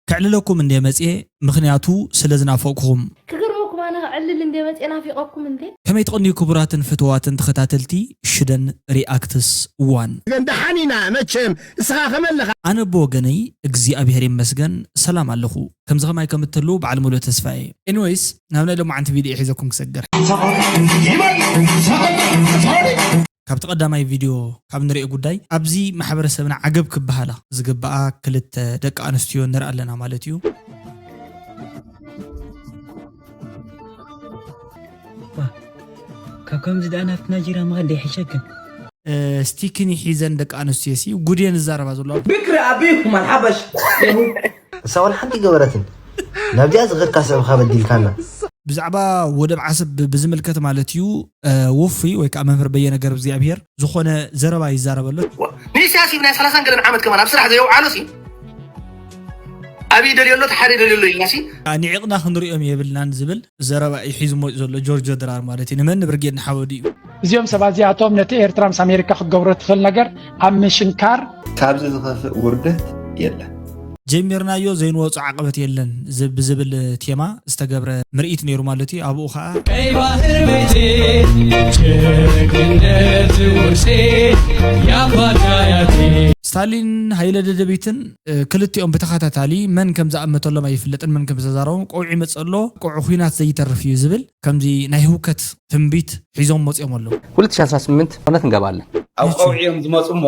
ከዕልለኩም እንደ መጽኤ፣ ምኽንያቱ ስለ ዝናፈቅኹም። ክገርመኩም ኣነ ክዕልል እንደ መጽኤ ናፊቐኩም እንዴ። ከመይ ትቐንዩ ክቡራትን ፍትዋትን ተኸታተልቲ ሽደን ሪኣክትስ ዋን? ግን ደሓን ኢና መቸም። እስኻ ከመለኻ? ኣነ ብወገነይ እግዚኣብሔር ይመስገን ሰላም ኣለኹ። ከምዚ ከማይ ከም እትህልዉ በዓል ሙሉእ ተስፋ እየ። ኤኒዌይስ፣ ናብ ናይ ሎማዓንቲ ቪድዮ ሒዘኩም ክሰግር። ካብቲ ቀዳማይ ቪድዮ ካብ ንሪኦ ጉዳይ፣ ኣብዚ ማሕበረሰብና ዓገብ ክበሃላ ዝግበኣ ክልተ ደቂ ኣንስትዮ ንርኢ ኣለና ማለት እዩ። ካብ ከምዚ ደኣ ናብቲ ናይጀርያ ምኻድ ዶ ይሕሸክን? ስቲኪኒ ሒዘን ደቂ ኣንስትዮ ሲ ጉድየን ዝዛረባ ዘለዋ። بكري أبيكم الحبش. እሳ ወላ ሓንቲ ገበረትን። ናብዚኣ ዝኸድካ ስዕብኻ በዲልካና። ብዛዕባ ወደብ ዓሰብ ብዝምልከት ማለት እዩ፣ ወፉይ ወይ ከዓ መምህር በየነ ገብረ እግዚኣብሔር ዝኾነ ዘረባ ይዛረበ ኣሎ። ንስያሲ ናይ ሰላሳን ገለን ዓመት ከማን ኣብ ስራሕ ዘየውዓሎ ሲ ኣብይ ደልዮ ኣሎ ተሓደ ደልዮ ኣሎ ኢልና ሲ ንዒቕና ክንሪኦም የብልናን ዝብል ዘረባ እዩ ሒዙ መፂኡ ዘሎ ጆርጆ ድራር ማለት እዩ። ንመን ንብርጌድ ንሓወዱ እዩ። እዚኦም ሰባት እዚኣቶም ነቲ ኤርትራ ምስ ኣሜሪካ ክትገብሮ ትኽእል ነገር ኣብ ምሽንካር ካብዚ ዝኸፍእ ውርደት የለን። ጀሚርናዮ ዘይንወፁ ዓቐበት የለን ዝ- ብዝብል ቴማ ዝተገብረ ምርኢት ነይሩ ማለት እዩ። ኣብኡ ከዓ ቀይ ባህር ቤቴ ጀግንነት ውርሴ ያባካያቴ ስታሊን ሃይለ ደደቢትን እ፣ ክልቲኦም ብተኸታታሊ መን ከም ዝኣመተሎም ኣይፍለጥን፣ መን ከም ዝተዛረቦም ቀውዒ ይመፅእ ኣሎ፣ ቀውዒ ኹናት ዘይተርፍ እዩ ዝብል ከምዚ ናይ ህውከት ትንቢት ሒዞም መፂኦም ኣለዉ። ሁለት ሺ አስራ ስምንት ጦርነት እንገባለን። ኣብ ቀውዒ እዮም ዝመፁ እሞ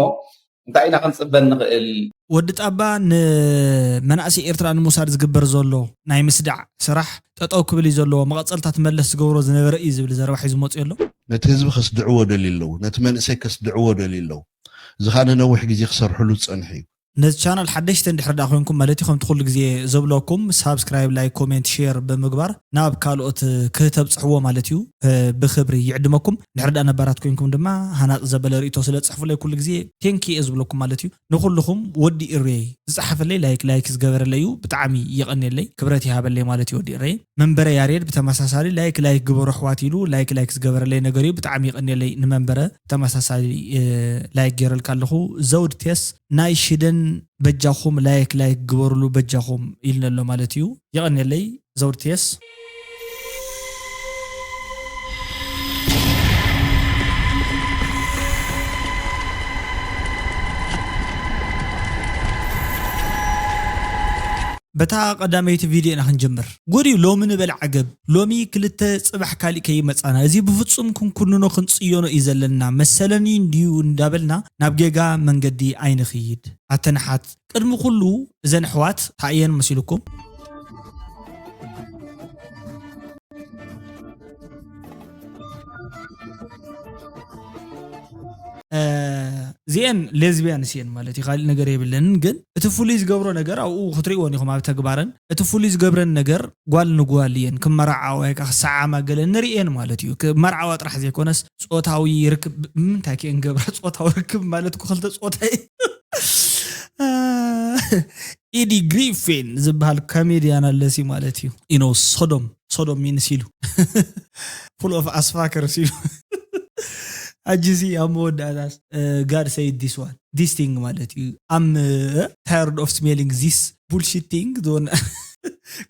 እንታይ ኢና ክንፅበ ንኽእል? ወዲ ጣባ ንመናእሰይ ኤርትራ ንምውሳድ ዝግበር ዘሎ ናይ ምስዳዕ ስራሕ ጠጠው ክብል እዩ ዘለዎ። መቐፀልታት መለስ ዝገብሮ ዝነበረ እዩ ዝብል ዘረባ ሒዙ መፅኡ ኣሎ። ነቲ ህዝቢ ከስድዕዎ ደልዩ ኣለዉ፣ ነቲ መንእሰይ ከስድዕዎ ደልዩ ኣለዉ። እዚ ከዓ ንነዊሕ ግዜ ክሰርሕሉ ዝፀንሑ እዩ። ነዚ ቻናል ሓደሽቲ እንድሕር ደኣ ኮይንኩም ማለት እዩ፣ ከምቲ ኩሉ ግዜ ዘብለኩም ሳብስክራይብ፣ ላይክ፣ ኮሜንት፣ ሼር ብምግባር ናብ ካልኦት ክተብፅሕዎ ማለት እዩ። እ፣ ብክብሪ ይዕድመኩም። እንድሕር ደኣ ነባራት ኮይንኩም ድማ ሃናፂ ዘበለ ርእይቶ ስለ ፅሕፉለይ ኩሉ ግዜ ቴንኪ እየ ዝብለኩም ማለት እዩ። ንኩልኹም ወዲ ኢሬ ዝፀሓፈለይ ላይክ ላይክ ዝገበረለይ እዩ፣ ብጣዕሚ የቐንየለይ፣ ክብረት ይሃበለይ ማለት እዩ ወዲ ኢሬ። መንበረ ያሬድ ብተመሳሳሊ ላይክ ላይክ ግበሩ ኣሕዋት ኢሉ ላይክ ላይክ ዝገበረለይ ነገር እዩ፣ ብጣዕሚ የቐንየለይ ንመንበረ። ተመሳሳሊ እ፣ ላይክ ገይረልካ ኣለኹ። ዘውድ ቴስ ናይ ሽደን በጃኹም ላይክ ላይክ ግበሩሉ በጃኹም ኢልኒ ኣሎ ማለት እዩ። የቐንየለይ ዘውድ ቴስ። በታ ቀዳመይቲ ቪድዮ ኢና ክንጅምር። ጎድዩ ሎሚ ንበል ዓገብ፣ ሎሚ ክልተ ጽባሕ ካሊእ ከይመጻና፣ እዚ ብፍጹም ክንኩንኖ ክንጽዮኖ እዩ ዘለና፣ መሰለኒ እንድዩ እንዳበልና ናብ ጌጋ መንገዲ ኣይንኽይድ። ኣተንሓት፣ ቅድሚ ኩሉ እዘን ኣሕዋት እንታይ እየን መሲልኩም? እ፣ እዚአን ሌዝቢያንስ እየን ማለት እዩ፣ ካሊእ ነገር የብለንን። ግን እቲ ፍሉይ ዝገብሮ ነገር ኣብኡ ክትርእይወን ኢኹም ኣብ ተግባረን። እቲ ፍሉይ ዝገብረን ነገር ጓል ንጓል እየን ክመራዓዋ ወይ ከዓ ክሰዓማ ገለ ንርእየን ማለት እዩ። ክመርዓዋ ጥራሕ ዘይኮነስ ጾታዊ ርክብ፣ ምንታይ ከየን ገብራ ጾታዊ ርክብ ማለት እኮ ክልተ ጾታ እዩ። ኢዲ ግሪፊን ዝበሃል ኮሜድያን ኣለሲ ማለት እዩ። ኢኖ ሶዶም ሶዶም ሚንስ ኢሉ ፉል ኦፍ ኣስፋከርስ ኢሉ። ኣጅሲ ኣብ መወዳእታስ ጋድ ሰይድ ዲስ ዋን ዲስ ቲንግ ማለት እዩ። ኣም ታየርድ ኦፍ ስሜሊንግ ዚስ ቡልሽት ቲንግ ዝወና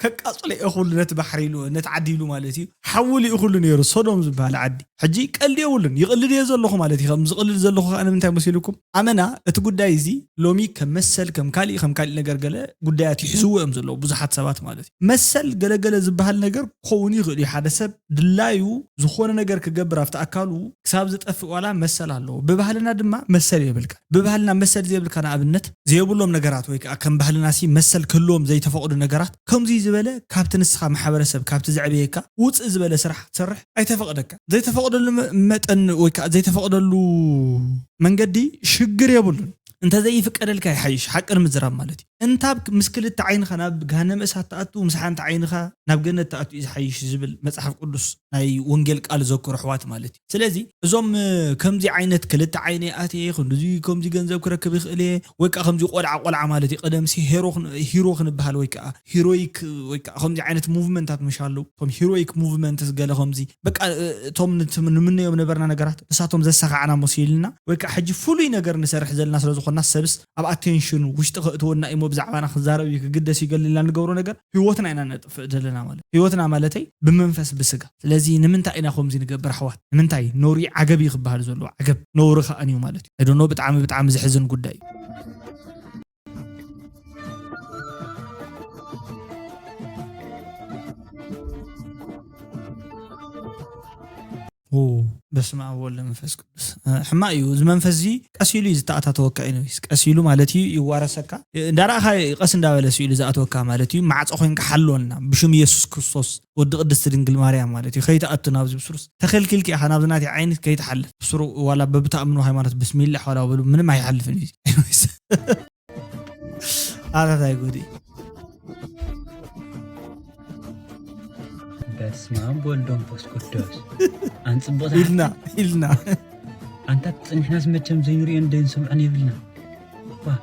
ከቃጽሎ እዩ ኩሉ ነቲ ባሕሪ ኢሉ ነቲ ዓዲ ኢሉ ማለት እዩ። ሓዊ ልኡ ኩሉ ነይሩ ሶዶም ዝበሃል ዓዲ። ሕጂ ቀልዲ የብሉን፣ ይቕልድ እየ ዘለኹ ማለት እዩ። ከም ዝቕልድ ዘለኹ ከዓ ንምንታይ መሲልኩም? ኣመና እቲ ጉዳይ እዚ ሎሚ ከም መሰል ከም ካሊእ ከም ካሊእ ነገር ገለ ጉዳያት ይሕስዎ እዮም ዘለዉ ብዙሓት ሰባት ማለት እዩ። መሰል ገለገለ ዝበሃል ነገር ክኸውን ይኽእል እዩ። ሓደ ሰብ ድላዩ ዝኾነ ነገር ክገብር ኣብቲ ኣካሉ ክሳብ ዝጠፍእ ዋላ መሰል ኣለዎ። ብባህልና ድማ መሰል የብልካ። ብባህልና መሰል ዘይብልካ ንኣብነት ዘየብሎም ነገራት ወይ ከዓ ከም ባህልና ሲ መሰል ክህልዎም ዘይተፈቕዱ ነገራት ከምዚ ዝበለ ካብቲ ንስኻ ማሕበረሰብ ካብቲ ዘዕበየካ ውፅእ ዝበለ ስራሕ ክትሰርሕ ኣይተፈቕደካ። ዘይተፈቕደሉ መ- መጠን ወይ ከዓ ዘይተፈቕደሉ መንገዲ ሽግር የብሉን። እንተዘይፍቀደልካ ይሓይሽ ሓቂ ንምዝራብ ማለት እዩ። እንታብ ምስ ክልተ ዓይንኻ ናብ ገሃነመ እሳት ትኣቱ ምስ ሓንቲ ዓይንኻ ናብ ገነት ትኣቱ እዩ ዝሓይሽ ዝብል መፅሓፍ ቅዱስ ናይ ወንጌል ቃል ዘክሩ ኣሕዋት ማለት እዩ። ስለዚ እዞም ከምዚ ዓይነት ክልተ ዓይነ ኣትየ ክንዚ ከምዚ ገንዘብ ክረክብ ይኽእል እየ ወይ ከዓ ከምዚ ቆልዓ ቆልዓ ማለት እዩ። ቀደምሲ ሄሮ ክን- ሂሮ ክንበሃል ወይ ከዓ ሂሮይክ ወይ ከዓ ከምዚ ዓይነት ሙቭመንታት ምሽ ኣለዉ። እቶም ሂሮይክ ሙቭመንትስ ገለ ከምዚ በቃ እቶም ንትም- ንምነዮም ነበርና ነገራት ንሳቶም ዘሰኻዕና መሲልና ወይ ከዓ ሕጂ ፍሉይ ነገር ንሰርሕ ዘለና ስለ ዝኾንና ሰብስ ኣብ ኣቴንሽኑ ውሽጢ ከእትወና እዩ ብዛዕባና ክዛረብ እዩ ክግደስ እዩ ገለልና ንገብሮ ነገር ህይወትና ኢና ነጥፍእ ዘለና ማለት ህይወትና ማለተይ ብመንፈስ ብስጋ። ስለዚ ንምንታይ ኢና ከምዚ ንገብር ኣሕዋት? ንምንታይ ነውሪ ዓገብ እዩ ክበሃል ዘለዎ? ዓገብ ነውሪ ከኣን እዩ ማለት እዩ። I don't know፣ ብጣዕሚ ብጣዕሚ ዘሕዝን ጉዳይ እዩ። ኦ፣ በስመ ኣብ ወወልድ መንፈስ ቅዱስ። እ፣ ሕማቅ እዩ። እዚ መንፈስ እዚ ቀስ ኢሉ እዩ ዝተኣታተወካ እዩ። ቀስ ኢሉ ማለት እዩ ይዋረሰካ። እ፣ እንዳረኣኻ ቀስ እንዳበለ ስኢሉ ዝኣተወካ ማለት እዩ። ማዕጾ ኮይንካ ሓልወልና ብሽም ኢየሱስ ክርስቶስ ወዲ ቅድስቲ ድንግል ማርያም ማለት እዩ። ከይትኣቱ ናብዚ ብስሩስ ተኸልኪልኪ ኢኻ። ናብዚ ናተይ ዓይኒ ከይትሓልፍ። ብስሩ ዋላ በብትኣምኑ ሃይማኖት ብስሚላህ ዋላ በሉ ምንም ኣይሓልፍን እዩ። ኣታታይ ጉዲ። በስመ ኣብ ወወልድ ወመንፈስ ቅዱስ። ኣንጽብቕታ ኢልና፣ ኢልና። ኣንታ ጽኒሕናስ መቸም ዘይንርእዮን ዘይንሰምዖን የብልና። ዋ፣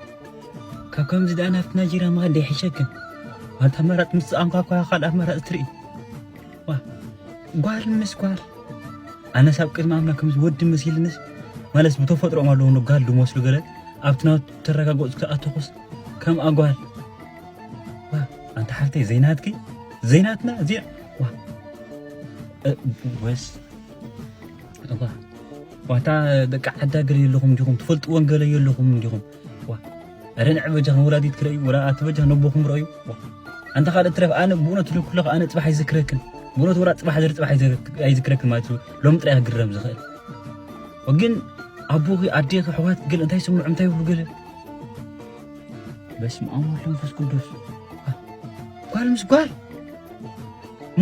ካብ ከምዚ ደኣ ናብቲ ናይጀርያ ምኻድ ደይሕሸክን። ዋልታ ኣማራጺ ምስ ሰኣንካ እኳ ካልእ ኣማራጺ ትርኢ። ዋ፣ ጓል ምስ ጓል። ኣነስ ኣብ ቅድሚ ኣምላኽ ከምዚ ወዲ መሲልንስ፣ ማለትስ ብተፈጥሮኦም ኣለዉ ጓል ዝመስሉ ገለ፣ ኣብቲ ናቱ ተረጋገጹ ክኣተኹስ ከም ኣጓል። ዋ፣ ኣንታ ሓፍተይ ዘይናትኪ፣ ዘይናትና፣ እዚኣ፣ ዋ። እ፣ ወስ፣ ዋ። ዋታ ደቂ ዓዳ ገለ የለኹም እንዲኹም፣ ትፈልጥዎን ገለ የለኹም እንዲኹም። ዋ፣ ኣረ ንዕ በጃኽ ንወላዲት ክረእዩ፣ ወላ ኣቲ በጃኽ ነቦኹም ረእዩ። ዋ፣ ኣንታ ካልእ ትረፍ፣ ኣነ ብእውነት ኢለ ኩለኻ ኣነ ጽባሕ ኣይዝክረክን። ብእውነት ወላ ጽባሕ ዘር ጽባሕ ኣይዘር-፣ ኣይዝክረክን ማለት እዩ። ሎም ጥራይ ክግረም ዝኽእል። ግን ኣቦኺ፣ ኣዴኺ፣ ኣሕዋት ገለ እንታይ ይስምዑ፣ እንታይ ይብሉ ገለ? በስመ ኣብ ወወልድ ወመንፈስ ቅዱስ። ጓል ምስ ጓል።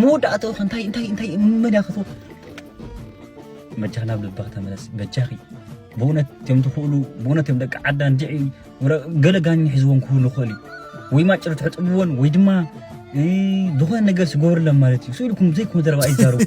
መወዳእትኡ እንታይ፣ እንታይ፣ እንታይ፣ መን እያ ክትወ-? በጃኺ ናብ ልብኺ ተመለሲ፣ በጃኺ። ብእውነት እዮም ትኽእሉ፣ ብእውነት እዮም ደቂ ዓዳ እንድዒ፣ ወረ-፣ ገለ ጋኒ ሒዝዎም ክህሉ ይኽእል እዩ። ወይ ማጭር ትሕጥብወን፣ ወይ ድማ፣ እ፣ ዝኾነ ነገር ዝገብርለን ማለት እዩ። ስኢልኩም ዘይኮነ ዘረባ ኣይዛረቡ።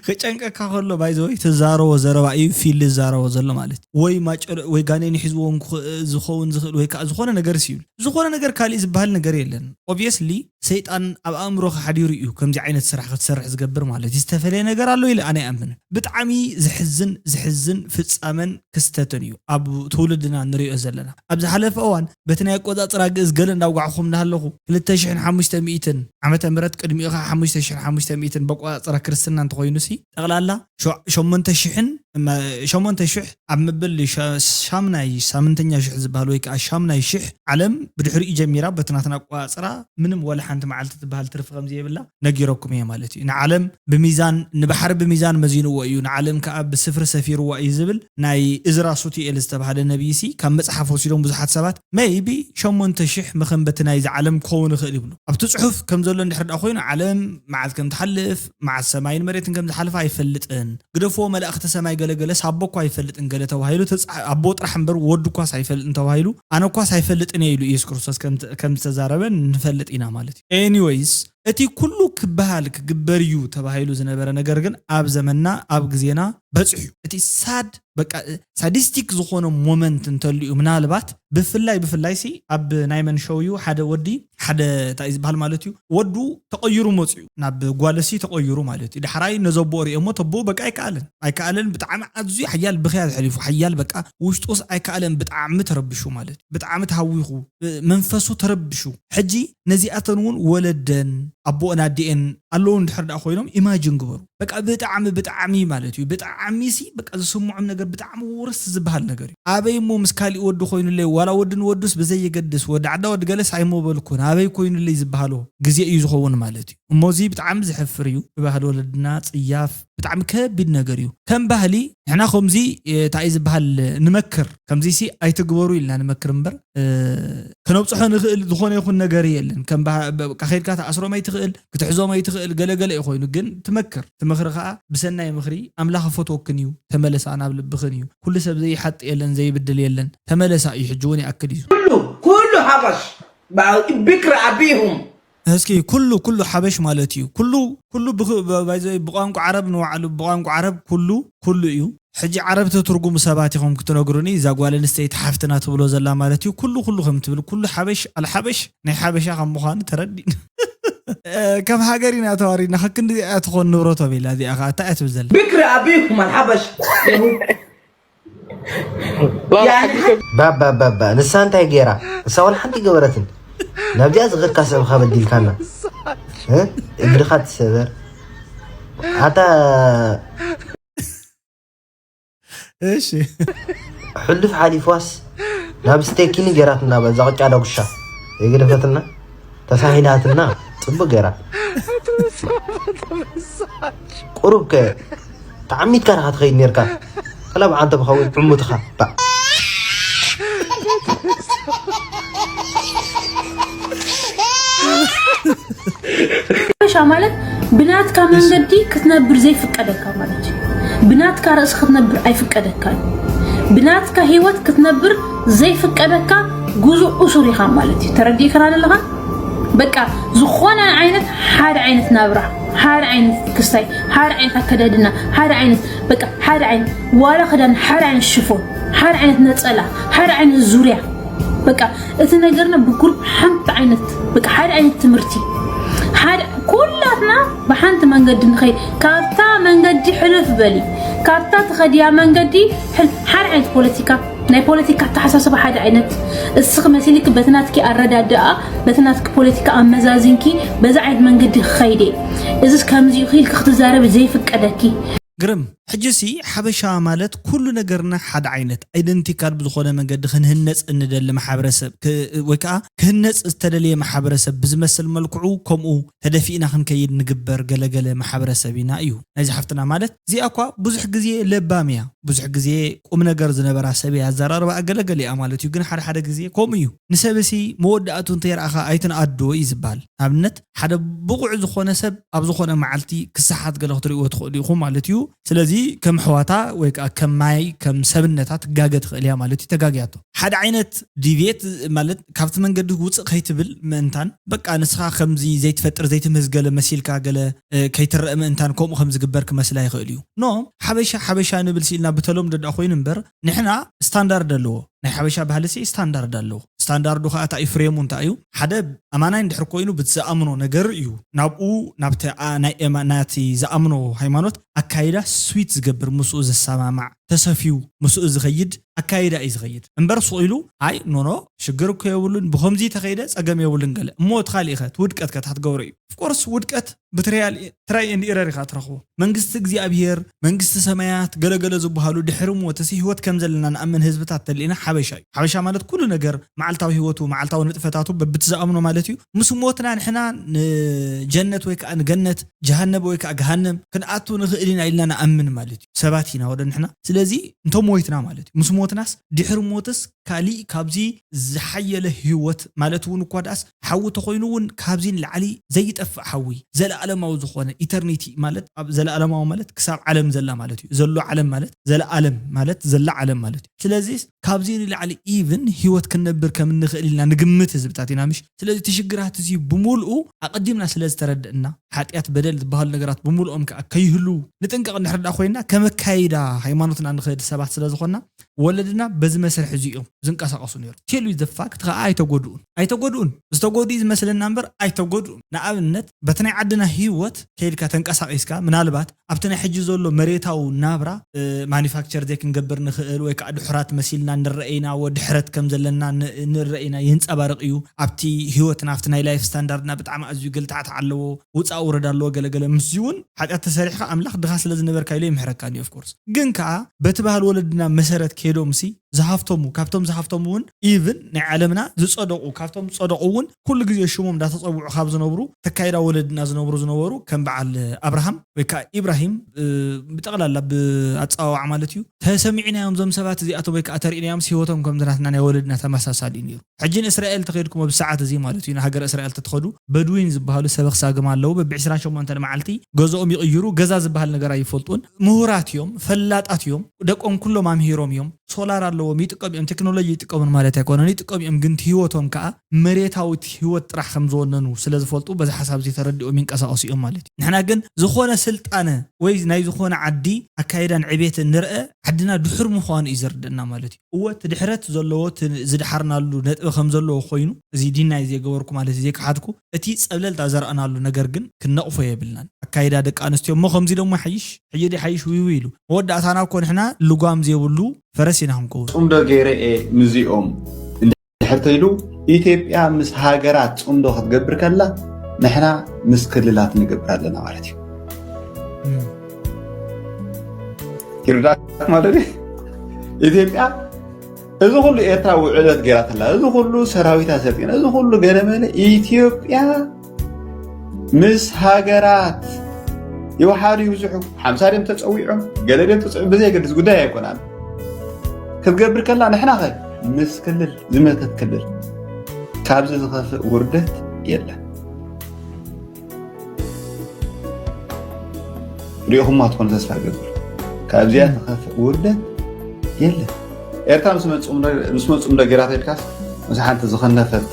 ክጨንቀካ ከሎ፣ ባይዘወይ፣ ትዛረቦ ዘረባ እዩ ፊል ዝዛረቦ ዘሎ ማለት እዩ። ወይ ማጭር፣ ወይ ጋኔን ሒዝዎም ክኽ-፣ ዝኸውን ዝኽእል፣ ወይ ከዓ ዝኾነ ነገር ስኢሉ። ዝኾነ ነገር ካሊእ ዝበሃል ነገር የለን። ኦብየስሊ፣ ሰይጣን ኣብ ኣእምሮኻ ሓዲሩ እዩ ከምዚ ዓይነት ስራሕ ክትሰርሕ ዝገብር ማለት እዩ። ዝተፈለየ ነገር ኣሎ ኢለ ኣነ ኣይኣምንን። ብጣዕሚ ዝሕዝን፣ ዝሕዝን ፍጻመን ክስተትን እዩ ኣብ ትውልድና ንሪኦ ዘለና። ኣብ ዝሓለፈ እዋን በቲ ናይ ኣቆጻጽራ ግእዝ ገለ እንዳውጋዕኹም እናሃለኹ፣ ክልተ ሽሕን ሓሙሽተ ሚእትን ዓመተ ምህረት፣ ቅድሚኡ ኸዓ ሓሙሽተ ሽሕን ሓሙሽተ ሚእትን በቆጻጽራ ክርስትና እንተኾይኑሲ፣ ጠቕላላ ሸ-፣ ሸሞንተ ሽሕን፣ መ-፣ ሸሞንተ ሽሕ ኣብ ምብል ሸ-፣ ሻምናይ ሳምንተኛ ሽሕ ዝበሃል ወይ ከዓ ሻምናይ ሽሕ ዓለም ብድሕሪኡ ጀሚራ በቲ ናትና ኣቆጻጽራ ምንም ወላ ሓንቲ መዓልቲ ትበሃል ትርፊ ከም ዘየብላ ነጊረኩም እየ ማለት እዩ። ንዓለም ብሚዛን፣ ንባሕሪ ብሚዛን መዚንዎ እዩ፣ ንዓለም ከዓ ብስፍሪ ሰፊርዋ እዩ ዝብል ናይ እዝራ ሱቱኤል ዝተባህለ ነቢይሲ ካብ መጽሓፍ ወሲዶም ብዙሓት ሰባት ሜይቢ ሸሞንተ ሽሕ መኸንበቲ ናይዚ ዓለም ክኸውን ይኽእል ይብሉ። ኣብቲ ጽሑፍ ከም ዘሎ እንድሕር ደኣ ኮይኑ ዓለም መዓዝ ከም ትሓልፍ፣ መዓዝ ሰማይን መሬትን ከም ዝሓልፋ ኣይፈልጥን። ግደፍዎ መላእኽቲ ሰማይ ገለገለ ሳቦ እኳ ኣይፈልጥን ገለ ተባሂሉ ተጻ-፣ ኣቦ ጥራሕ እምበር ወዱ እኳስ ኣይፈልጥን ተባሂሉ ኣነ እኳስ ኣይፈልጥን እየ ኢሉ ኢየሱስ ክርስቶስ ከም ተ-፣ ከም ዝተዛረበ ንፈልጥ ኢና ማለት እዩ። ኤኒዌይስ እቲ ኩሉ ክበሃል ክግበር እዩ ተባሂሉ ዝነበረ ነገር ግን ኣብ ዘመንና ኣብ ግዜና በጺሑ እዩ። እቲ ሳድ በቃ ሳዲስቲክ ዝኾነ ሞመንት እንተልዩ ምናልባት ብፍላይ ብፍላይ ሲ ኣብ ናይ መን ሾው እዩ ሓደ ወዲ ሓደ እንታይ እዩ ዝበሃል ማለት እዩ ወዱ ተቐይሩ መፅኡ ናብ ጓልሲ ተቐይሩ ማለት እዩ። ዳሕራይ ነዘቦ ሪኦሞ ተቦ በቃ ኣይከኣልን ኣይከኣልን ብጣዕሚ ኣዝዩ ሓያል ብኽያት ሕሊፉ ሓያል በቃ ውሽጡስ ኣይከኣልን ብጣዕሚ ተረብሹ ማለት እዩ። ብጣዕሚ ተሃዊኹ መንፈሱ ተረብሹ። ሕጂ ነዚኣተን እውን ወለደን ኣቦኦን ኣዲኤን ኣለዉ እንድሕር ደኣ ኮይኖም ኢማጅን ግበሩ። በቃ ብጣዕሚ ብጣዕሚ ማለት እዩ ብጣዕሚ ሲ በቃ ዝስምዖም ነገር ብጣዕሚ ወርስ ዝበሃል ነገር እዩ። ኣበይ እሞ ምስ ካሊእ ወዲ ኮይኑለይ ዋላ ወዲ ንወዱስ ብዘየገድስ ወዲ ዓዳ ወዲ ገለስ ኣይሞበልኩን ኣበይ ኮይኑለይ ዝበሃሎ ግዜ እዩ ዝኸውን ማለት እዩ። እሞ እዚ ብጣዕሚ ዘሕፍር እዩ። ብባህሊ ወለድና ጽያፍ ብጣዕሚ ከቢድ ነገር እዩ። ከም ባህሊ ንሕና ከምዚ እንታይ እዩ ዝበሃል ንመክር ከምዚ ሲ ኣይትግበሩ ኢልና ንመክር እምበር ክነብፅሖ ንኽእል ዝኾነ ይኹን ነገር የለን። ከም ከይድካ ተኣስሮም ኣይትኽእል ክትሕዞም ኣይትኽእል ገለገለ እዩ ኮይኑ ግን ትመክር ትምኽሪ ከዓ ብሰናይ ምኽሪ ኣምላኽ ፈትወክን እዩ። ተመለሳ ናብ ልብኽን እዩ። ኩሉ ሰብ ዘይሓጥ የለን ዘይብድል የለን። ተመለሳ እዩ ሕጂ እውን ይኣክል እዩ። ኩሉ ኩሉ ሓባሽ ብክሪ ኣቢሁም እስኪ ኩሉ ኩሉ ሓበሽ ማለት እዩ። ኩሉ ኩሉ ብቋንቋ ዓረብ ንባዕሉ ብቋንቋ ዓረብ ኩሉ ኩሉ እዩ። ሕጂ ዓረብ ተትርጉሙ ሰባት ኢኹም ክትነግሩኒ እዛ ጓል ኣንስተይቲ ሓፍትና ትብሎ ዘላ ማለት እዩ። ኩሉ ኩሉ ከም ትብል ኩሉ ሓበሽ ኣልሓበሽ ናይ ሓበሻ ከም ምዃኑ ተረዲእና። ከም ሃገር ኢና ተዋሪድና ከክንዲ እያ ትኾን ንብረቶም ኢላ እዚኣ ከዓ እንታይ እያ ትብል ዘላ? ብክሪ ኣቢኩም ኣልሓበሽ ባባ ንሳ እንታይ ገይራ? ንሳ ዋላ ሓንቲ ገበረትን። ናብዚኣ ዝኸድካ ስዕብካ በዲልካና። እግርኻ ትሰበር። ኣታ እሺ ሕሉፍ ሓሊፍዋስ ናብ ስቴኪኒ ገይራትና። በዛ ቅጫ ዳጉሻ የገደፈትና፣ ተሳሂላትና። ፅቡቅ ገይራ። ቁሩብ ከ ተዓሚትካ ዲኻ ትኸይድ ነርካ? ከላ ብዓንተ ብኸውን ዕሙትኻ። ባዕ። ሓበሻ ማለት ብናትካ መንገዲ ክትነብር ዘይፍቀደካ ማለት እዩ። ብናትካ ርእሲ ክትነብር ኣይፍቀደካን። ብናትካ ህይወት ክትነብር ዘይፍቀደካ ጉዙእ እሱር ኢኻ ማለት እዩ። ተረዲእካና ዘለኻ? በቃ ዝኾነ ዓይነት ሓደ ዓይነት ናብራ፣ ሓደ ዓይነት ክስታይ፣ ሓደ ዓይነት ኣከዳድና፣ ሓደ ዓይነት በቃ ሓደ ዓይነት ዋላ ክዳን፣ ሓደ ዓይነት ሽፎን፣ ሓደ ዓይነት ነፀላ፣ ሓደ ዓይነት ዙርያ በቃ እቲ ነገርና ብጉሩፕ ሓንቲ ዓይነት በቃ ሓደ ዓይነት ትምህርቲ ሓደ ኩላትና ብሓንቲ መንገዲ ንኸይድ ካብታ መንገዲ ሕልፍ በሊ ካብታ ትኸድያ መንገዲ ሕል- ሓደ ዓይነት ፖለቲካ ናይ ፖለቲካ ኣተሓሳስባ ሓደ ዓይነት እስኺ መሲልኪ በቲ ናትኪ ኣረዳድኣ በቲ ናትኪ ፖለቲካ ኣመዛዚንኪ በዚ ዓይነት መንገዲ ክኸይድ እየ እዚስ ከምዚ ኢኺ ኢልኪ ክትዛረቢ ዘይፍቀደኪ ግርም ሕጂ ሲ ሓበሻ ማለት ኩሉ ነገርና ሓደ ዓይነት ኣይደንቲካል ብዝኾነ መንገዲ ክንህነፅ እንደሊ ማሕበረሰብ ክ- ወይ ከዓ ክህነፅ ዝተደለየ ማሕበረሰብ ብዝመስል መልክዑ ከምኡ ተደፊእና ክንከይድ ንግበር ገለገለ ማሕበረሰብ ኢና እዩ ናይዚ ሓፍትና ማለት እዚኣ እኳ ብዙሕ ግዜ ለባም እያ ብዙሕ ግዜ ቁም ነገር ዝነበራ ሰብ እያ ኣዘራርባ ገለገለ እያ ማለት እዩ ግን ሓደ ሓደ ግዜ ከምኡ እዩ ንሰብሲ መወዳእቱ እንተይረኣኻ ኣይትንኣዶ እዩ ዝበሃል ንኣብነት ሓደ ብቑዕ ዝኾነ ሰብ ኣብ ዝኾነ መዓልቲ ክሰሓት ገለ ክትርእይዎ ትኽእሉ ኢኹም ማለት እዩ ስለዚ ከም ኣሕዋታ ወይ ከዓ ከም ማይ ከም ሰብነታ ትጋገ ትኽእል እያ ማለት እዩ ተጋግያቶ ሓደ ዓይነት ዲቬት ማለት ካብቲ መንገዲ ውፅእ ከይትብል ምእንታን በቃ ንስኻ ከምዚ ዘይትፈጥር ዘይትምህዝ ገለ መሲልካ ገለ ከይትረአ ምእንታን ከምኡ ከም ዝግበር ክመስላ ይኽእል እዩ ኖ ሓበሻ ሓበሻ ንብል ስኢልና ብተለምዶ ደኣ ኮይኑ እምበር ንሕና ስታንዳርድ ኣለዎ ናይ ሓበሻ ባህሊ ሲ ስታንዳርድ ኣለዎ ስታንዳርዱ ከዓ እንታይ እዩ ፍሬሙ እንታይ እዩ ሓደ ኣማናይ እንድሕር ኮይኑ ብዝኣምኖ ነገር እዩ ናብኡ ናብቲ ናቲ ዝኣምኖ ሃይማኖት ኣካይዳ ስዊት ዝገብር ምስኡ ዝሰማማዕ ተሰፍዩ ምስኡ ዝኸይድ ኣካይዳ እዩ ዝኸይድ እምበር ስቕ ኢሉ ኣይ ኖኖ ሽግር እኮ የብሉን ብከምዚ ተኸይደ ፀገም የብሉን ገለ እሞ እቲ ካሊእ ኸ ውድቀት ከ ክትገብሮ እዩ ኦፍኮርስ ውድቀት ብትራይ ኤንድ ኢረር ኢኻ ትረኽቦ መንግስቲ እግዚኣብሄር መንግስቲ ሰማያት ገለገለ ዝበሃሉ ድሕሪ ሞትሲ ህይወት ከም ዘለና ንኣምን ህዝብታት ተሊእና ሓበሻ እዩ ሓበሻ ማለት ኩሉ ነገር መዓልታዊ ህይወቱ መዓልታዊ ንጥፈታቱ በብቲ ዝኣምኖ ማለት እዩ ምስ ሞትና ንሕና ንጀነት ወይ ከዓ ንገነት ጀሃነብ ወይ ከዓ ገሃነም ክንኣቱ ንኽእል ኢና ኢልና ንኣምን ማለት እዩ ሰባት ኢና ወደ ንሕና ስለዚ እንቶም ሞይትና ማለት እዩ ምስ ሞትናስ ድሕሪ ሞትስ ካሊእ ካብዚ ዝሓየለ ህይወት ማለት እውን እኳ ደኣስ ሓዊ ተኮይኑ እውን ካብዚ ንላዕሊ ዘይጠፍእ ሓዊ ዘለኣለማዊ ዝኾነ ኢተርኒቲ ማለት ኣብ ዘለኣለማዊ ማለት ክሳብ ዓለም ዘላ ማለት እዩ ዘሎ ዓለም ማለት ዘለኣለም ማለት ዘላ ዓለም ማለት እዩ ስለዚ ካብዚ ንላዕሊ ኢቭን ህይወት ክንነብር ከም እንኽእል ኢልና ንግምት ህዝብታት ኢና ምሽ ስለዚ እቲ ሽግራት እዚ ብምልኡ ኣቐዲምና ስለ ዝተረድእና ሓጢኣት በደል ዝበሃሉ ነገራት ብምልኦም ከዓ ከይህሉ ንጥንቀቕ እንድሕር ደኣ ኮይና ከመካይዳ ሃይማኖትና ንኽህድ ሰባት ስለ ዝኾንና ወለድና በዚ መስርሕ እዚ እዮም ዝንቀሳቐሱ ነይሩ ቴሉ ዘፋክት ከዓ ኣይተጎድኡን ኣይተጎድኡን ዝተጎድኡ ዝመስለና እምበር ኣይተጎድኡን ንኣብነት በቲ ናይ ዓድና ህይወት ከይድካ ተንቀሳቒስካ ምናልባት ኣብቲ ናይ ሕጂ ዘሎ መሬታዊ ናብራ ማኒፋክቸር ዘይክንገብር ንኽእል ወይ ከዓ ድሑራት መሲልና ንረአይና ወድሕረት ከም ዘለና ንረአይና ይንፀባርቕ እዩ ኣብቲ ህይወትና ኣብቲ ናይ ላይፍ ስታንዳርድና ብጣዕሚ ኣዝዩ ገልታዕታዕ ኣለዎ ውፃእ ውረድ ኣለዎ ገለገለ ምስዚ እውን ሓጢኣት ተሰሪሕካ ኣምላኽ ድኻ ስለ ዝነበርካ ኢሎ ይምሕረካ እዩ ኦፍኮርስ ግን ከዓ በቲ ባህል ወለድና መሰረት ከይዶምሲ ዝሃፍተሙ ካብቶም ዝሃፍተሙ እውን ኢቭን ናይ ዓለምና ዝፀደቑ ካብቶም ዝፀደቑ እውን ኩሉ ግዜ ሽሞም እንዳተፀውዑ ካብ ዝነብሩ ተካይዳ ወለድና ዝነብሩ ዝነበሩ ከም በዓል ኣብርሃም ወይ ከዓ ኢብራሂም ብጠቕላላ ብኣፀዋዋዓ ማለት እዩ ተሰሚዕናዮም ዞም ሰባት እዚኣቶም ወይ ከዓ ተሪእናዮም ህይወቶም ከም ዝናትና ናይ ወለድና ተመሳሳሊ እዩ ነይሩ ሕጂ ንእስራኤል ተኸይድኩም ኣብ ሰዓት እዚ ማለት እዩ ንሃገር እስራኤል ተትኸዱ በድዊን ዝበሃሉ ሰበኽ ሳግም ኣለዉ በብ ዕስራን ሸሞንተን መዓልቲ ገዝኦም ይቕይሩ ገዛ ዝበሃል ነገር ኣይፈልጡን ምሁራት እዮም ፈላጣት እዮም ደቆም ኩሎም ኣምሂሮም እዮም ሶላር ኣለዎም ይጥቀሙ እዮም ቴክኖሎጂ ይጥቀሙን ማለት ኣይኮነን ይጥቀሙ እዮም ግን ህይወቶም ከዓ መሬታዊት ህይወት ጥራሕ ከም ዝወነኑ ስለ ዝፈልጡ በዚ ሓሳብ እዚ ተረዲኦም ይንቀሳቀሱ እዮም ማለት እዩ ንሕና ግን ዝኾነ ስልጣነ ወይ ናይ ዝኾነ ዓዲ ኣካይዳን ዕቤትን ንርአ ዓድና ድሑር ምዃኑ እዩ ዘርድእና ማለት እዩ እወ እቲ ድሕረት ዘለዎ ዝድሓርናሉ ነጥቢ ከም ዘለዎ ኮይኑ እዚ ዲናይ ዘይገበርኩ ማለት እዩ ዘይከሓድኩ እቲ ፀብለልታ ዘርኣናሉ ነገር ግን ክነቕፎ የብልናን ኣካይዳ ደቂ ኣንስትዮ እሞ ከምዚ ደሞ ሓይሽ ሕጂ ዲ ሓይሽ ውይው ኢሉ መወዳእታና እኮ ንሕና ልጓም ዘይብሉ ፈረስ ኢና ክንከውን። ጽምዶ ገይረ እየ ምስዚኦም እንድሕር ተይሉ፣ ኢትዮጵያ ምስ ሃገራት ጽምዶ ክትገብር ከላ ንሕና ምስ ክልላት ንገብር ኣለና ማለት እዩ። ይርዳእካ ማለት እዩ። ኢትዮጵያ እዚ ኩሉ ኤርትራ ውዕለት ገይራትላ፣ እዚ ኩሉ ሰራዊት ኣሰልጢና፣ እዚ ኩሉ ገለመለ ኢትዮጵያ ምስ ሃገራት ይውሓዱ ይብዝሑ፣ ሓምሳ ድዮም ተጸዊዖም፣ ገለ ድዮም ተጸዊ-፣ ብዘየገድስ ጉዳይ ኣይኮናን። ክትገብር ከላ ንሕና ኸ ምስ ክልል ዝመተት ክልል ካብዚ ዝኸፍእ ውርደት የለን። ሪኢኹማ ትኾኑ ተስፋ ገብር። ካብዚኣ ትኸፍእ ውርደት የለን። ኤርትራ ምስ መጽኡ እንዶ ጌራት ኢልካስ ምስ ሓንቲ ዝኸነፈት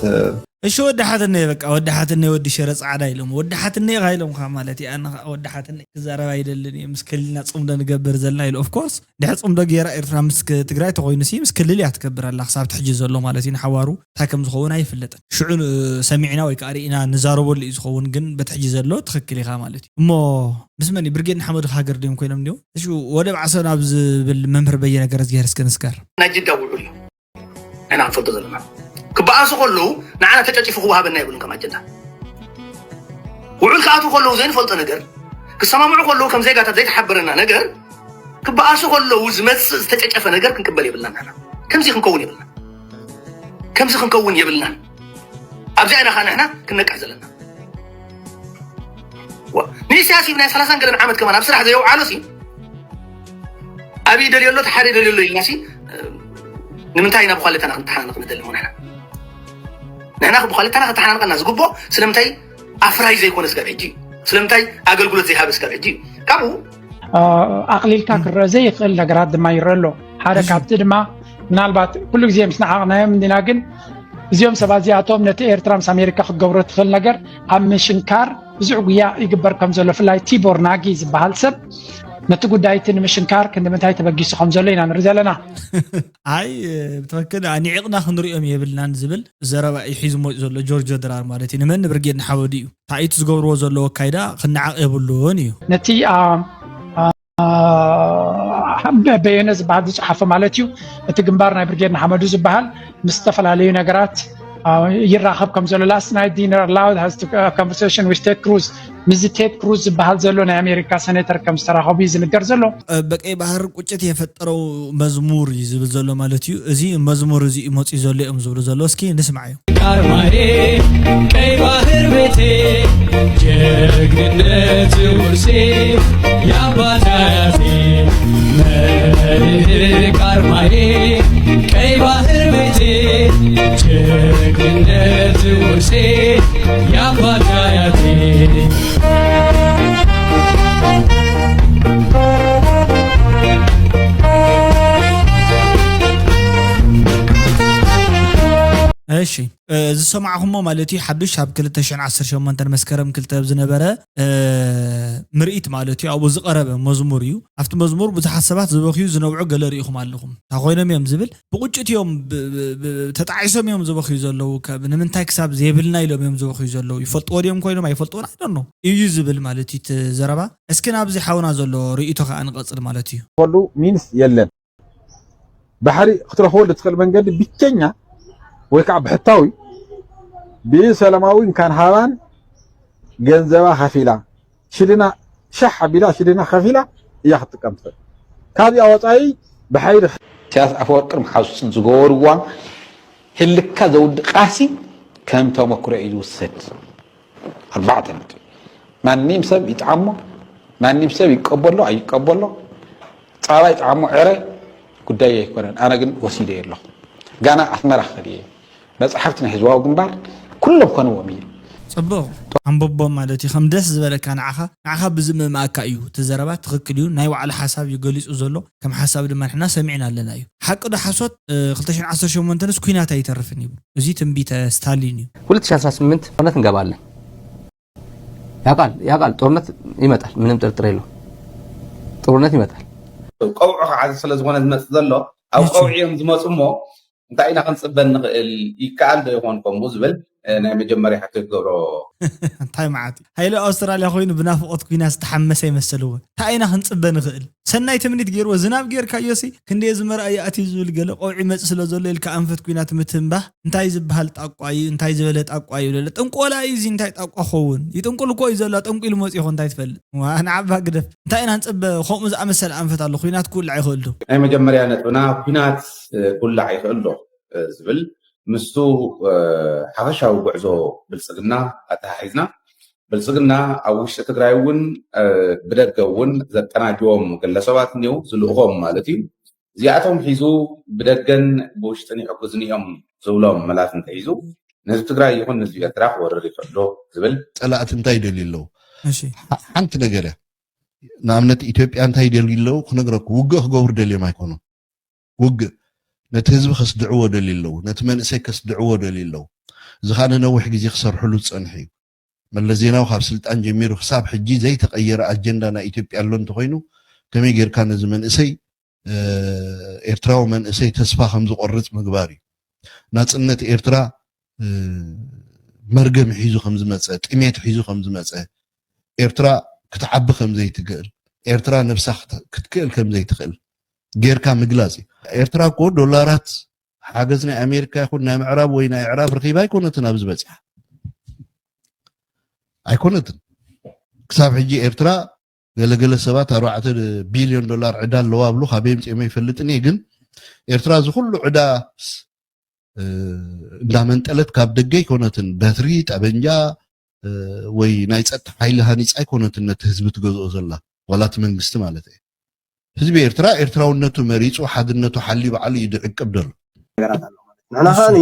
እሺ ወዲ ሓትነይ በቃ ወዲ ሓትነይ ወዲ ሸረ ጻዕዳ ኢሎም ወዲ ሓትነይ ኢኻ ኢሎም ካ ማለት እዩ ኣነ ወዲ ሓትነይ ክዛረብ ኣይደልን እየ ምስ ክልልና ጽምዶ ንገብር ዘለና ኢሉ ኦፍኮርስ ድሕሪ ጽምዶ ገይራ ኤርትራ ምስ ትግራይ ተኮይኑ ሲ ምስ ክልል እያ ትገብር ኣላ ክሳብ ትሕጂ ዘሎ ማለት እዩ ንሓዋሩ እንታይ ከም ዝኸውን ኣይፍለጥን ሽዑ ሰሚዕና ወይ ከዓ ርኢና ንዛረበሉ እዩ ዝኸውን ግን በትሕጂ ዘሎ ትኽክል ኢኻ ማለት እዩ እሞ ምስ መን ብርጌድ ንሓመዱ ሃገር ድዮም ኮይኖም እንዲሁ እሺ ወደብ ዓሰብ ናብ ዝብል መምህር በየነ ገረዝግሄር እስከ ንስገር ናይ ጅዳ ውዑል እዩ ንሕና ክንፈልጦ ዘለና ክበኣሱ ከለዉ ንዓና ተጨጭፉ ክወሃበና የብሉን ከም ኣጀንዳ ውዑል ክኣትዉ ከለዉ ዘይንፈልጦ ነገር ክሰማምዑ ከለዉ ከም ዜጋታት ዘይተሓበረና ነገር ክበኣሱ ከለዉ ዝመፅእ ዝተጨጨፈ ነገር ክንቅበል የብልና ንሕና ከምዚ ክንከውን የብልና ከምዚ ክንከውን የብልናን ኣብዚኣ ኢና ከዓ ንሕና ክነቅሕ ዘለና ንኢሳያስ ናይ ሰላሳን ገለን ዓመት ከማን ኣብ ስራሕ ዘየውዓሎ ሲ ኣብይ ደልዮ ኣሎ ሓደ ደልዮ ኣሎ ኢልና ሲ ንምንታይ ኢና ብኳለታና ክንተሓናነቕ ንደሊ ሞ ንሕና ንሕና ብኳለታና ከተሓናንቐና ዝግብኦ ስለምንታይ ኣፍራይ ዘይኮነ ስጋብ ሕጂ ስለምንታይ ኣገልግሎት ዘይሃበ ስጋብ ሕጂ ካብኡ ኣቕሊልካ ክረአ ዘይኽእል ነገራት ድማ ይረአ ኣሎ ሓደ ካብቲ ድማ ምናልባት ኩሉ ግዜ ምስ ነዓቕናዮም እንዲና ግን እዚኦም ሰባት እዚኣቶም ነቲ ኤርትራ ምስ ኣሜሪካ ክትገብሮ ትኽእል ነገር ኣብ ምሽንካር ብዙሕ ጉያ ይግበር ከም ዘሎ ፍላይ ቲቦር ናጊ ዝበሃል ሰብ ነቲ ጉዳይ እቲ ንምሽንካር ክንዲ ምንታይ ተበጊሱ ከም ዘሎ ኢና ንርኢ ዘለና ኣይ ብትክክል ኣኒዒቕና ክንሪኦም የብልናን ዝብል ዘረባ እዩ ሒዙ መፂ ዘሎ ጆርጆ ድራር ማለት እዩ ንመን ንብርጌድ ንሓወዱ እዩ ታኢቱ ዝገብርዎ ዘለዎ ኣካይዳ ክነዓቕ የብሉን እዩ ነቲ በየነ ዝበሃል ዝፀሓፎ ማለት እዩ እቲ ግንባር ናይ ብርጌድ ንሓመዱ ዝበሃል ምስ ዝተፈላለዩ ነገራት ይራኸብ ከም ዘሎ last night dinner allowed has to conversation with Ted Cruz ምስዚ Ted Cruz ዝበሃል ዘሎ ናይ ኣሜሪካ senator ከም ዝተራኸቡ እዩ ዝንገር ዘሎ በቀይ ባህር ቁጭት የፈጠረው መዝሙር እዩ ዝብል ዘሎ ማለት እዩ እዚ መዝሙር እዚ እዩ መፅኡ ዘሎ እዮም ዝብሉ ዘሎ እስኪ ንስማዕ እዩ ካርማዬ ቀይ ባህር ቤቴ ጀግንነት ውርሴ የአባት አያቴ መልህቅ አርማዬ ቀይ ባህር ቤቴ ጀግንነት ውርሴ የአባት አያቴ እሺ ዝሰማዕኹሞ ማለት እዩ ሓዱሽ ኣብ ክልተ ሽሕን ዓሰርተ ሸሞንተን መስከረም ክልተ ኣብ ዝነበረ ምርኢት ማለት እዩ ኣብኡ ዝቐረበ መዝሙር እዩ ኣብቲ መዝሙር ብዙሓት ሰባት ዝበኽዩ ዝነብዑ ገለ ርኢኹም ኣለኹም እንታይ ኮይኖም እዮም ዝብል ብቁጭት እዮም ተጣዒሶም እዮም ዝበኽዩ ዘለዉ ንምንታይ ክሳብ ዘይብልና ኢሎም እዮም ዝበኽዩ ዘለዉ ይፈልጥዎ ድዮም ኮይኖም ኣይፈልጥዎን ኣይደኖ እዩ ዝብል ማለት እዩ ዘረባ እስኪ ናብዚ ሓውና ዘሎ ርእይቶ ከዓ ንቐፅል ማለት እዩ ከሉ ሚንስ የለን ባሕሪ ክትረኽበሉ ትኽእል መንገዲ ብቸኛ ወይ ከዓ ብሕታዊ ብሰላማዊ እንካን ሃባን ገንዘባ ከፊላ ሽልና ሻሕ ኣቢላ ሽልና ከፊላ እያ ክትጥቀም ትኽእል ካብዚኣ ወፃኢ ብሓይሊ ኢሳያስ ኣፈወርቅን መሓዙትን ዝገበርዋን ህልካ ዘውድእ ቃልሲ ከም ተመክሮ እዩ ዝውሰድ ኣርባዕተ ነጥቢ ማንም ሰብ ይጥዓሞ ማንም ሰብ ይቀበሎ ኣይቀበሎ ፃባ ይጥዓሞ ዕረ ጉዳይ ኣይኮነን ኣነ ግን ወሲደ ኣለኹ ጋና ኣስመራ ክኸድ እየ መፅሓፍቲ ናይ ህዝባዊ ግንባር ኩሎም ኮንዎም እየ ፅቡቕ ኣንብቦም ማለት እዩ ከም ደስ ዝበለካ ንዓኻ ንዓኻ ብዝምእማኣካ እዩ እቲ ዘረባ ትኽክል እዩ ናይ ባዕሉ ሓሳብ እዩ ገሊፁ ዘሎ ከም ሓሳብ ድማ ንሕና ሰሚዕና ኣለና እዩ ሓቂ ዶ ሓሶት 2018ንስ ኩናት ኣይተርፍን ይብሉ እዚ ትንቢተ ስታሊን እዩ 2018 ጦርነት እንገባለን ያቃል ያቃል ጦርነት ይመጣል ምንም ጥርጥር የለው ጦርነት ይመጣል ቀውዖ ከዓ ስለዝኾነ ዝመፅእ ዘሎ ኣብ ቀውዒ እዮም ዝመፁ እሞ እንታይ ኢና ክንፅበ ንኽእል ይከኣል ዶ ይኾን ከምኡ ዝብል ናይ መጀመርያ ሕቶ ክገብሮ። እንታይ መዓት እዩ? ሃይለ ኣውስትራልያ ኮይኑ ብናፍቆት ኩናት ዝተሓመሰ ይመስልዎ። እንታይ ኢና ክንፅበ ንኽእል? ሰናይ ትምኒት ገይርዎ ዝናብ ገይርካዮሲ ክንደየ ዝመርኣዮ ኣትዩ ዝብል ገለ ቆብዒ መፅ ስለ ዘሎ ኢልካ ኣንፈት ኩናት ምትንባህ እንታይ ዝበሃል ጣቋ እዩ? እንታይ ዝበለ ጣቋ እዩ? ለለ ጥንቆላ እዩ እዚ። እንታይ ጣቋ ኸውን? ይጥንቁል እኮ እዩ ዘሎ። ጠንቁ ኢሉ መፂኡ እንታይ ትፈልጥ? ንዓባ ግደፍ። እንታይ ኢና ንፅበ? ከምኡ ዝኣመሰለ ኣንፈት ኣሎ። ኩናት ክውላዕ ይኽእል ዶ? ናይ መጀመርያ ነጥብና ኩናት ክውላዕ ይኽእል ዶ ዝብል ምስቱ ሓፈሻዊ ጉዕዞ ብልፅግና ኣተሓሒዝና፣ ብልፅግና ኣብ ውሽጢ ትግራይ እውን ብደገ እውን ዘቀናጅዎም ግለሰባት እኒው ዝልእኾም ማለት እዩ። እዚኣቶም ሒዙ ብደገን ብውሽጥን ይሕግዙን እዮም ዝብሎም መላት እንተሒዙ ንህዝቢ ትግራይ ይኹን ንህዝቢ ኤርትራ ክወርር ይኽእሎ ዝብል። ፀላእቲ እንታይ ይደልዩ ኣለዉ? ሓንቲ ነገር እያ። ንኣብነት ኢትዮጵያ እንታይ ይደልዩ ኣለዉ ክነግረኩ፣ ውግእ ክገብሩ ደልዮም ኣይኮኑን። ውግእ ነቲ ህዝቢ ከስድዕዎ ደልዩ ኣለዉ፣ ነቲ መንእሰይ ከስድዕዎ ደልዩ ኣለዉ። እዚ ከዓ ንነዊሕ ግዜ ክሰርሕሉ ዝፀንሑ እዩ። መለስ ዜናዊ ካብ ስልጣን ጀሚሩ ክሳብ ሕጂ ዘይተቐየረ ኣጀንዳ ናይ ኢትዮጵያ ኣሎ እንተኮይኑ ከመይ ጌርካ ነዚ መንእሰይ ኤርትራዊ መንእሰይ ተስፋ ከም ዝቆርጽ ምግባር እዩ። ናጽነት ኤርትራ መርገም ሒዙ ከም ዝመጸ፣ ጥሜት ሒዙ ከም ዝመጸ፣ ኤርትራ ክትዓቢ ከም ዘይትክእል፣ ኤርትራ ነብሳ ክትክእል ከም ዘይትክእል ጌርካ ምግላጽ እዩ። ኤርትራ እኮ ዶላራት ሓገዝ ናይ ኣሜሪካ ይኹን ናይ ምዕራብ ወይ ናይ ኣዕራብ ረኺባ ኣይኮነትን ኣብዚ በጺሓ ኣይኮነትን። ክሳብ ሕጂ ኤርትራ ገለገለ ሰባት ኣርባዕተ ቢልዮን ዶላር ዕዳ ኣለዋ ብሉ ካበይ ምፅኦም ኣይፈልጥን እየ። ግን ኤርትራ እዚ ኩሉ ዕዳ እንዳመንጠለት ካብ ደገ ኣይኮነትን በትሪ ጠበንጃ ወይ ናይ ፀጥታ ሓይሊ ሃኒፃ ኣይኮነትን ነቲ ህዝቢ ትገዝኦ ዘላ ዋላ እቲ መንግስቲ ማለት እየ። ህዝቢ ኤርትራ ኤርትራውነቱ መሪፁ ሓድነቱ ሓልዩ ባዕሉ እዩ ዝዕቅብ ዘሎ። ንሕና ከዓኒ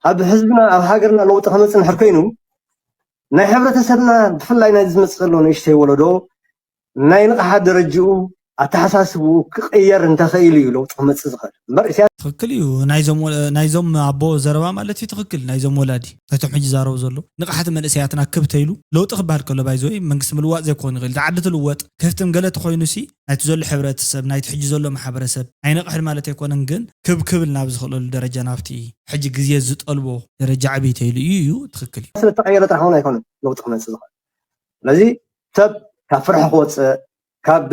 ኣብ ህዝብና ኣብ ሃገርና ለውጢ ከመፅእ እንድሕር ኮይኑ ናይ ሕብረተሰብና ብፍላይ ናይ ዝመፅእ ዘሎ ንእሽተይ ወለዶ ናይ ንቕሓት ደረጅኡ ኣተሓሳስብኡ ክቕየር እንተኽእል እዩ ለውጢ ክመፅእ ዝኽእል እምበር እስያ ትኽክል እዩ። ናይዞም ኣቦ ዘረባ ማለት እዩ ትኽክል። ናይዞም ወላዲ ነቶም ሕጂ ዛረቡ ዘሎ ንቕሓት መንእሰያትና ክብ ተይሉ ለውጢ ክበሃል ከሎ ባይዘወይ መንግስቲ ምልዋጥ ዘይኮን ይኽእል። ዝዓዲ ትልወጥ ክፍትም ገለ ተኾይኑ ሲ ናይቲ ዘሎ ሕብረተሰብ ናይቲ ሕጂ ዘሎ ማሕበረሰብ ኣይነቕሕን ማለት ኣይኮነን። ግን ክብ ክብል ናብ ዝኽእለሉ ደረጃ ናብቲ ሕጂ ግዜ ዝጠልቦ ደረጃ ዕብይ ተይሉ እዩ እዩ ትኽክል እዩ። ስለተቐየረ ጥራሕ እውን ኣይኮነን ለውጢ ክመፅእ ዝኽእል። ስለዚ ሰብ ካብ ፍርሒ ክወፅእ ካብ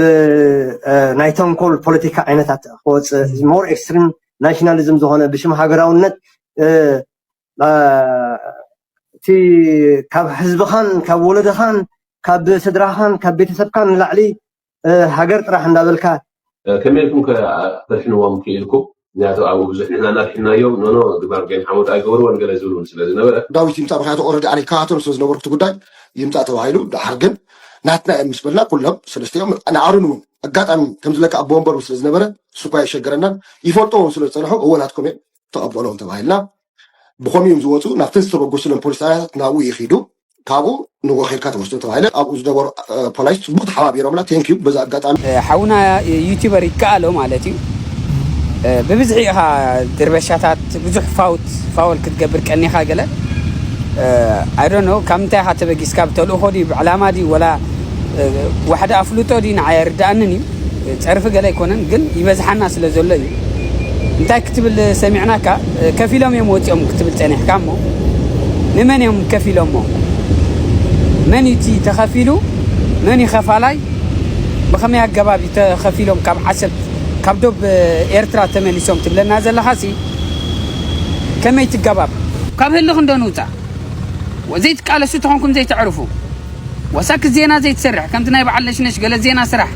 ናይ ተንኮል ፖለቲካ ዓይነታት ክወፅእ ሞር ኤክስትሪም ናሽናሊዝም ዝኾነ ብሽም ሃገራውነት እቲ ካብ ህዝብኻን ካብ ወለድኻን ካብ ስድራኻን ካብ ቤተሰብካን ንላዕሊ ሃገር ጥራሕ እንዳበልካ ከመይ ኢልኩም ከ ተድሕንዎም ክኢልኩም? ምክንያቱ ኣብኡ ብዙሕ ንሕና እናድሕንናዮም ኖኖ ግባር ገይም ሓሞት ኣይገብርዎን ገለ ዝብል እውን ስለ ዝነበረ ዳዊት ይምፃእ። ምክንያቱ ኦረዲ ኣነ ይከታተሎ ስለ ዝነበርኩ እቲ ጉዳይ ይምፃእ ተባሂሉ። ደሓር ግን ናትና እዮም ምስ በልና ኩሎም ሰለስቲኦም ንኣሮን እውን ኣጋጣሚ ከም ዝለካ ኣቦ ወንበሩ ስለ ዝነበረ እሱ እኳ የሸገረናን ይፈልጦ እውን ስለ ዝፀንሑ እዎ ናትኩም እዮም ተቐበሎም ተባሂልና። ብኸምኡ እዮም ዝወፁ። ናብተን ዝተበገሱለን ፖሊስ ጣብያታት ናብኡ ይኺዱ። ካብኡ ንጎ ኬድካ ተወስዶ ተባሂለ ኣብኡ ዝነበሩ ፖላይስ ፅቡቅ ተሓባቢሮምና። ቴንኪዩ በዚ ኣጋጣሚ። ሓውና ዩቲበር ይከኣሎ ማለት እዩ። ብብዝሒ ኢኻ ድርበሻታት ብዙሕ ፋውት ፋውል ክትገብር ቀኒኻ ገለ ኣይዶኖ ካብ ምንታይ ኢኻ ተበጊስካ ብተልእኾ ድዩ ብዕላማ ድዩ ወላ ዋሕዲ ኣፍልጦ ድዩ ንዓይ ኣይርድኣንን እዩ። ፀርፊ ገለ ኣይኮነን ግን ይበዝሓና ስለ ዘሎ እዩ። እንታይ ክትብል ሰሚዕናካ ከፊሎም እዮም ወፂኦም ክትብል ፀኒሕካ እሞ ንመን እዮም ከፊሎሞ? መን እዩ እቲ ተኸፊሉ? መን እዩ ኸፋላይ? ብኸመይ ኣገባብ እዩ ተኸፊሎም ካብ ዓሰብ ካብ ዶብ ኤርትራ ተመሊሶም ትብለና ዘለኻሲ ከመይ ትገባብ? ካብ ህልኽ እንዶ ንውፃእ ዘይትቃለሱ ተኾንኩም ዘይተዕርፉ ወሳኪ ዜና ዘይትሰርሕ ከምቲ ናይ በዓል ነሽነሽ ገለ ዜና ስራሕ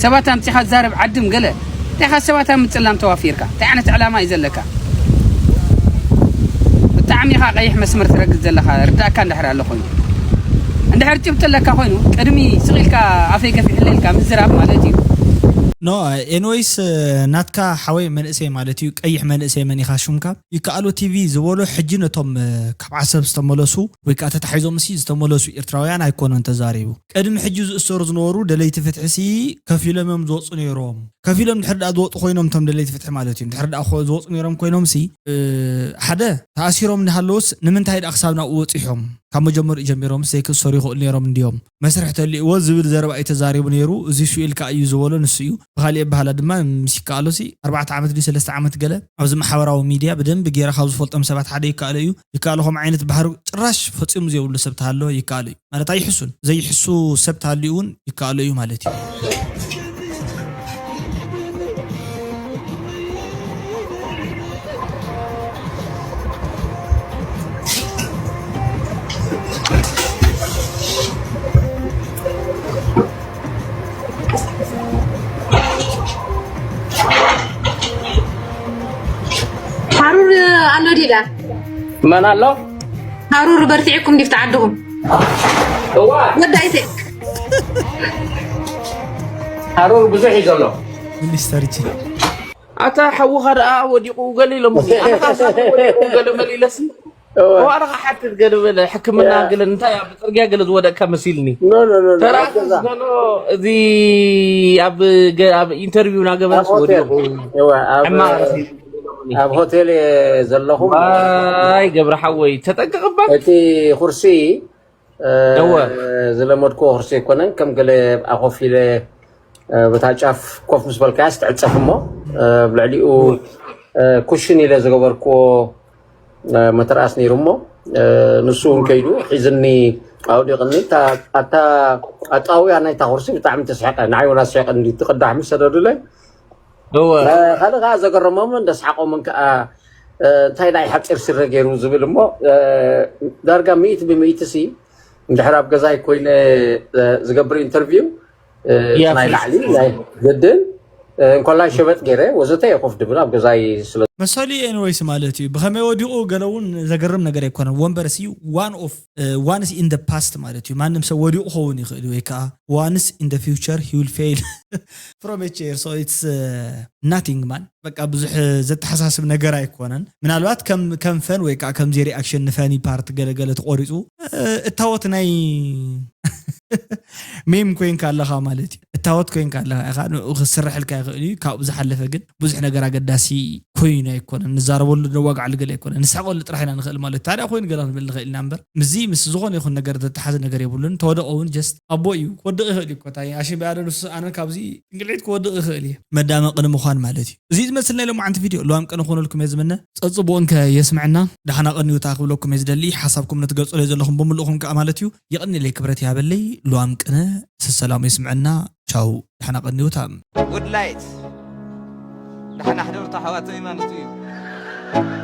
ሰባት ኣምፂኻ ዛረብ ዓድም ገለ እንታይ ኢኻ ሰባት ኣብ ምፅላም ተዋፊርካ እንታይ ዓይነት ዕላማ እዩ ዘለካ ብጣዕሚ ኢኻ ቀይሕ መስመር ትረግፅ ዘለኻ ርዳእካ እንድሕር ኣሎ ኮይኑ እንድሕር ጭብጢ ኣለካ ኮይኑ ቅድሚ ስቕ ኢልካ ኣፈይ ገፊሕለ ኢልካ ምዝራብ ማለት እዩ ኖ ኤንወይስ ናትካ ሓወይ መንእሰይ ማለት እዩ ቀይሕ መንእሰይ መን ኢኻ ሹምካ ይከኣሎ ቲቪ ዝበሎ ሕጂ ነቶም ካብ ዓሰብ ዝተመለሱ ወይ ከዓ ተታሒዞም ሲ ዝተመለሱ ኤርትራውያን ኣይኮነን ተዛሪቡ ቅድሚ ሕጂ ዝእሰሩ ዝነበሩ ደለይቲ ፍትሒ ሲ ከፊሎም እዮም ዝወፁ ነይሮም ከፊሎም ድሕር ዳኣ ዝወፁ ኮይኖም እቶም ደለይቲ ፍትሒ ማለት እዩ ድሕር ዳኣ ዝወፁ ነይሮም ኮይኖም ሲ ሓደ ተኣሲሮም እናሃለውስ ንምንታይ ዳኣ ክሳብ ናብኡ ወፂሖም ካብ መጀመሪኡ ጀሚሮም ዘይክእሰሩ ይኽእሉ ነይሮም እንድዮም። መስርሕ ተልእዎ ዝብል ዘረባ እዩ ተዛሪቡ ነይሩ። እዚ ስኡ ኢልካ እዩ ዝበሎ ንሱ እዩ። ብኻሊእ ኣበሃህላ ድማ ምስ ይከኣሎ ሲ ኣርባዕተ ዓመት ድዩ ሰለስተ ዓመት ገለ ኣብዚ ማሕበራዊ ሚድያ ብደንቢ ገይረ ካብ ዝፈልጦም ሰባት ሓደ ይከኣሎ እዩ። ይከኣሎ ከምኡ ዓይነት ባህሪ ጭራሽ ፈጺሙ ዘይብሉ ሰብ ተሃለወ ይከኣሎ እዩ። ማለት ኣይሕሱን። ዘይሕሱ ሰብ ተሃልዩ እውን ይከኣሎ እዩ ማለት እዩ። ሃሩር ኣሎ ዲዳ? መን ኣሎ? ሃሩር በርቲዕኩም ዲፍ ተዓድኹም? እዋ ወዳይተ ሃሩር ብዙሕ እዩ ዘሎ። ሚኒስተር ጂ ኣታ ሓውኻ ደኣ ወዲቑ ገለ ኢሎም ኣነኻ ወዲቑ ገለ መሊለሲ ዋላ ሓትት ገለ በለ ሕክምና ገለ እንታይ ኣብ ጽርግያ ገለ ዝወደቅካ መሲልኒ። ተራእስ ዘሎ እዚ ኣብ ገ- ኣብ ኢንተርቪው ናገበረስ ወዲቑ ሕማቕ ረኺቡ ኣብ ሆቴል እየ ዘለኹ። ዋይ ገብረ ሓወይ ተጠንቀቕባ። እቲ ኩርሲ እ፣ እወ። ዝለመድኩዎ ኩርሲ ኣይኮነን። ከም ገለ ኣኾፍ ኢለ እ፣ በታ ጫፍ ኮፍ ምስ በልካያስ ትዕፀፍ እሞ እ፣ ኣብ ልዕሊኡ እ፣ ኩሽን ኢለ ዝገበርኩዎ እ፣ መተርኣስ ነይሩ እሞ እ፣ ንሱ እውን ከይዱ ሒዝኒ ኣውዲቕኒ። እታ- ኣታ ኣጣውያ ናይታ ኩርሲ ብጣዕሚ ተስሕቀ። ንዓይ እውን ኣስሒቀኒ። እቲ ቅዳሕ ምስ ሰደዱለይ እወ ካልእ ከዓ ዘገረሞምን ደስሓቆምን ከዓ እ፣ እንታይ ናይ ሓፂር ስረ ገይሩ ዝብል እሞ እ፣ ዳርጋ ሚእቲ ብሚእቲ ሲ እንድሕር ኣብ ገዛይ ኮይነ እ፣ ዝገብር ኢንተርቪው እ፣ እቲ ናይ ያፍሪስ። ላዕሊ ናይ ግድን እ፣ እንኮላይ ሸበጥ ገይረ ወዘተ እየ ኮፍ ድብል ኣብ ገዛይ ስለ መሰሉ ኤኒወይስ ማለት እዩ። ብኸመይ ወዲቑ ገለ እውን ዘገርም ነገር ኣይኮነን። ወንበርሲ ዋን ኦፍ ዋንስ ኢን ደ ፓስት ማለት እዩ። ማንም ሰብ ወዲቑ ክኸውን ይኽእል እዩ ወይ ከዓ ዋንስ ኢን ደ ፊውቸር ሂ ዊል ፌል ፍሮም ኤ ቼር ሶ ኢትስ ናቲንግ ማን። በቃ ብዙሕ ዘተሓሳስብ ነገር ኣይኮነን። ምናልባት ከም ከም ፈን ወይ ከዓ ከምዚ ሪኣክሽን ንፈኒ ፓርት ገለገለ ተቆሪፁ እ፣ እታወት ናይ ሜም ኮይንካ ኣለኻ ማለት እዩ። እታወት ኮይንካ ኣለኻ ኢኻ። ንኡ ክስርሐልካ ይኽእል እዩ። ካብኡ ዝሓለፈ ግን ብዙሕ ነገር ኣገዳሲ ኮይኑ ኣይኮነን። ንዛረበሉ ነዋግዓሉ ገለ ኣይኮነን። ንስሕቀሉ ጥራሕ ኢና ንኽእል ማለት እዩ። ታዲያ ኮይኑ ገለ ክንብል ንኽእል ኢና እምበር ምስዚ ምስ ዝኾነ ይኹን ነገር ዘተሓዘ ነገር የብሉን። ተወደቐ እውን ጀስት ኣቦ እዩ ክወድቕ ይኽእል እዩ እኮ። እንታይ ኣሽም ብኣደ ንሱ ኣነ ካብዚ እንግልዒት ክወድቕ ይኽእል እየ። መዳመቒ ንምዃን ማለት እዩ። እዚ ዝመስል ናይ ሎማዓንቲ ቪድዮ ልዋም ቅነ ክኾነልኩም እየ ዝምነ። ጸጽቡኦን ከ የስምዐና። ደሓና ቀንዩታ ክብለኩም እየ ዝደሊ። ሓሳብኩም ንትገልጹለይ ዘለኹም ብምልእኹም ከኣ ማለት እዩ። የቐንየለይ ክብረት ይሃበለይ። ልዋም ቅነ ሰሰላሙ የስምዐና። ቻው። ደሓና ቀንዩታ። ጉድ ላይት ደሓና ሕደሩ ኣሕዋተይ ማለት እዩ።